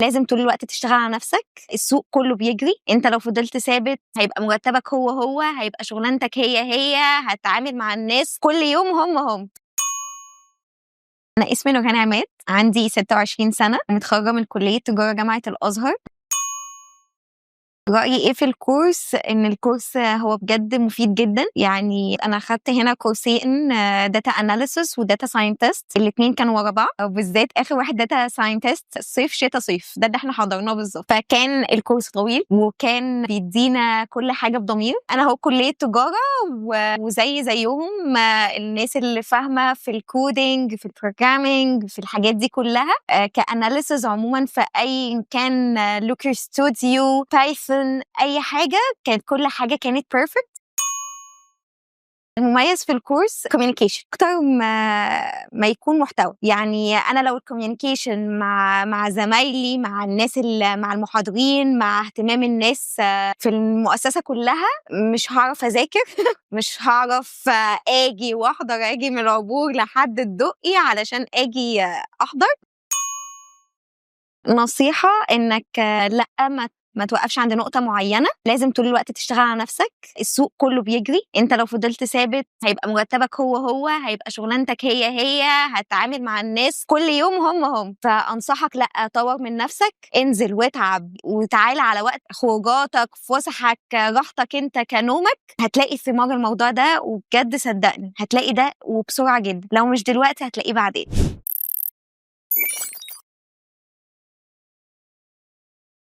لازم طول الوقت تشتغل على نفسك، السوق كله بيجري، أنت لو فضلت ثابت هيبقى مرتبك هو، هو، هيبقى شغلانتك هي، هي، هتتعامل مع الناس كل يوم هم، هم. أنا اسمي نورهان عماد، عندي 26 سنة، متخرجة من كلية تجارة جامعة الأزهر. رأيي إيه في الكورس؟ إن الكورس هو بجد مفيد جدًا، يعني أنا خدت هنا كورسين data analysis وdata scientist، الاتنين كانوا ورا بعض، وبالذات آخر واحد data scientist صيف شتا صيف، ده اللي إحنا حضرناه بالضبط. فكان الكورس طويل وكان بيدينا كل حاجة بضمير. أنا أهو كلية تجارة وزي زيهم، الناس اللي فاهمة في الcoding، في الprogramming، في الحاجات دي كلها، كanalysis عمومًا في أيًا كان Looker Studio، Python، أي حاجة، كانت كل حاجة كانت perfect. المميز في الكورس communication أكتر ما يكون محتوى، يعني أنا لو الcommunication مع زمايلي، مع الناس مع المحاضرين، مع اهتمام الناس في المؤسسة كلها، مش هاعرف أذاكر، مش هاعرف آجي وأحضر، آجي من العبور لحد الدقي علشان آجي أحضر. نصيحة إنك لأ، ما توقفش عند نقطة معينة، لازم طول الوقت تشتغل على نفسك، السوق كله بيجري، أنت لو فضلت ثابت هيبقى مرتبك هو، هو، هيبقى شغلانتك هي، هي، هتتعامل مع الناس كل يوم هم، هم. فأنصحك لأ، طوّر من نفسك، انزل واتعب وتعالَ على وقت خروجاتك، فُسحك، راحتك أنت كنومك، هتلاقي ثمار الموضوع ده، وبجد صدقني هتلاقي ده وبسرعة جدًا، لو مش دلوقتي هتلاقيه بعدين.